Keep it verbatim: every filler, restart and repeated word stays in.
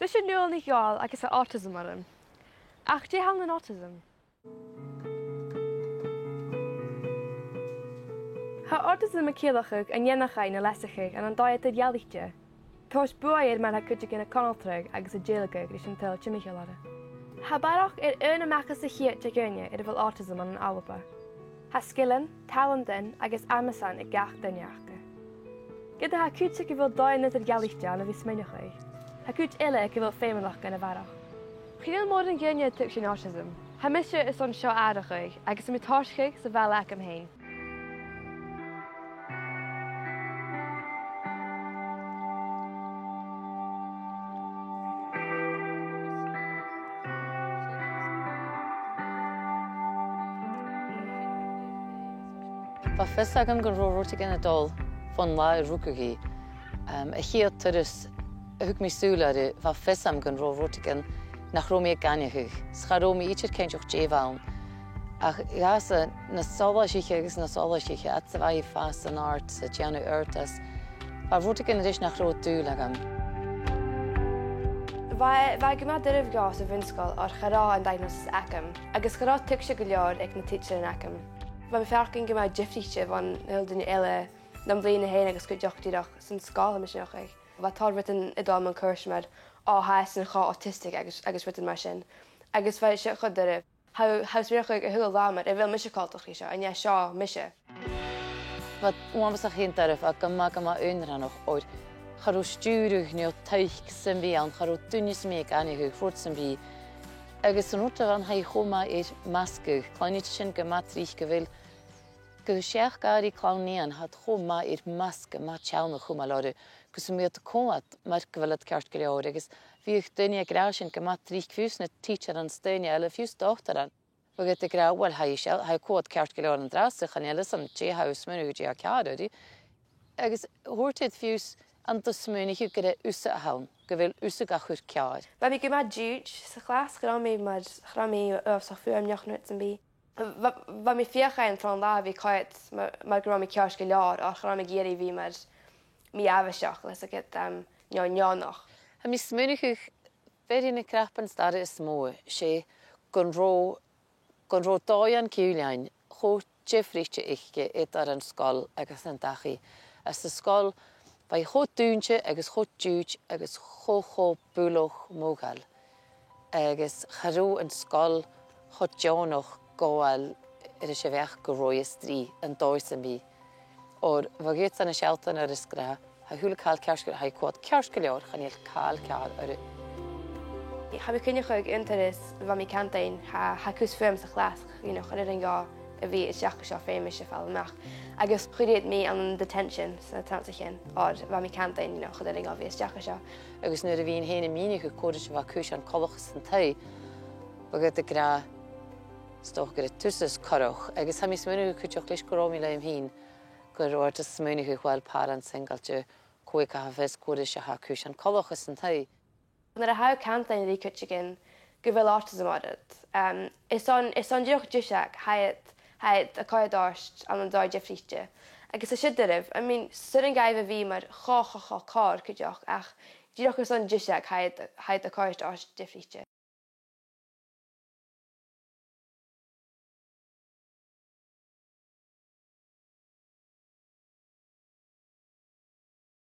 Mise Nuala NicDhòmhnaill agus tha autism orm. Ach dè th' ann an autism? Tha autism a' ciallachadh an neanachadh no leasachadh ann an dòigh eadar-dhealaichte. Tha e buaidh air mar a tha cuideigin a' conaltradh agus a' dèiligeadh ris an t-saoghal timcheall orra. Tha barrachd air aon a-mach às a' cheud de dhaoine air a bheil autism ann an Alba. Tha sgilean, tàlantan agus amasan aig gach duine aca. Ged a tha cuid aig a bheil dòighean eadar-dhealaichte ann a bhith a' smaoineachadh, tha cuid eile aig a bheil feumalachdan a bharrachd. Chan eil mòran dhaoine a' tuigsinn autism. Tha mise airson seo atharrachadh agus tha mi a' tòiseachadh sa bhaile agam fhèin. Bha fios agam gun robh rudeigin a' dol bhon latha a rugadh i. Em, a' chiad turas a thug mi sùil oirre, bha fios agam gun robh rudeigin nach robh mi ag aithneachadh, 's cha robh mi idir cinnteach dè bh' ann. Ach dh'fhàs e na solaisich agus na solaisich, fhad 's a bha i a' fàs san àird 's a' dèanamh adhartas, bha rudeigin ris nach robh dùil agam. Bha, bha e gu math doirbh dhomh sa bhun-sgoil oir cha robh an diagnosis agam, agus cha robh tuigse gu leòr aig na tidsearan agam. Bha mi a' faireachdainn gu math diofraichte bhon a h-uile duine eile nam bliadhna fhèin agus cuideachd dìreach san sgoil, tha mi a' smaoineachadh. Bha tòrr rudan a' dol mun cuairt mar, o, tha esan cho autistic agus, agus rudan mar sin. Agus bha e seo cho doirbh. Tha, tha mi a' smaoineachadh a h-uile latha mar, a bheil mise coltach ri seo, an e seo mise? Bha e uabhasach fhèin doirbh, ach gu math, gu math aonranach, oir cha robh stiùireadh no taic sam bith ann, cha robh duine sam bith ag aithneachadh rud sam bith. Agus an rud a bh' ann, tha i cho math air masgadh, cluinneadh tu sin gu math tric gu bheil gu seachd àraidh clann nighean, tha iad cho math air masgadh, math teann a chumail orra, gus am bi iad a' coimhead mar gu bheil iad ceart gu leòr, agus bhiodh daoine ag ràdh sin gu math tric, fiù 's na tidsearan 's daoine eile, fiù 's dotairean. Bhiodh iad ag ràdh, uill, tha i seo, tha i a' coimhead ceart gu leòr an-dràsta, chan eil fhios agam dè tha thu a' smaoineachadh, dè tha ceàrr oirre. Agus thuirt iad fiù 's, an do smaoinich thu gur e thusa a th' ann, gu bheil thusa ga chur ceàrr? Bha mi gu math diùid sa chlas, cha robh mi mar, cha robh mi uabhasach fuaimneach no rud sam bith. Bha, bha mi a' feuchainn tron latha a bhith a' coimhead mar, mar gun robh mi ceart gu leòr, oir cha robh mi ag iarraidh a bhith mar mì-àbhaisteach, leis a' gheat, em, neo-, neònach. Tha mi a' smaoineachadh, fear de na cnapan-starra as motha, 's e gun robh, gun robh dòighean giùlain cho diofraichte aice eadar an sgoil agus an dachaigh. Anns an sgoil, bha i cho dùinte agus cho diùid agus cho, cho buileach modhail. Agus cha robh an sgoil cho deònach gabhail ris a' bheachd gun robh i a' strì an dòigh sam bith. Oir bha iadsan a' sealltainn oirre 's ag ràdh, tha a h-uile càil ceart gu, tha i a' coimhead ceart gu leòr, chan eil càil ceàrr oirre. Tha mi a' cuimhneachadh aon turas, bha mi a' cantainn, tha, tha cus fuaim sa chlas, you know, chan urrainn dhomh a bhith a-steach an seo feumaidh mise fàgail a-mach. Agus chuir iad mi ann an detention sna trannsa sin, oir bha mi a' cantainn, you know, chan urrainn dhomh a bhith a-steach an seo. Agus nuair a bhithinn fhèin a' mìneachadh cò ris a bha cùisean coltach san taigh, bha iad ag ràdh, 's dòcha gur e tusa as coireach, agus tha mi a' smaoineachadh cuideachd leis gun robh mi leam fhìn, gun robh iad a' smaoineachadh, uill, pàrant singilte, cò aig a tha fios cò ris a tha cùisean coltach san taigh. Nuair a tha thu a' cantainn ri cuideigin gu bheil autism orra, em, airson, airson dìreach dùsgadh, tha iad, tha iad a' coimhead ort ann an dòigh diofraichte. Agus tha sin doirbh, I mean, 's urrainn dhaibh a bhith mar cho, cho, cho còir cuideachd, ach dìreach airson dùsgadh, tha iad, tha iad a' coimhead ort diofraichte.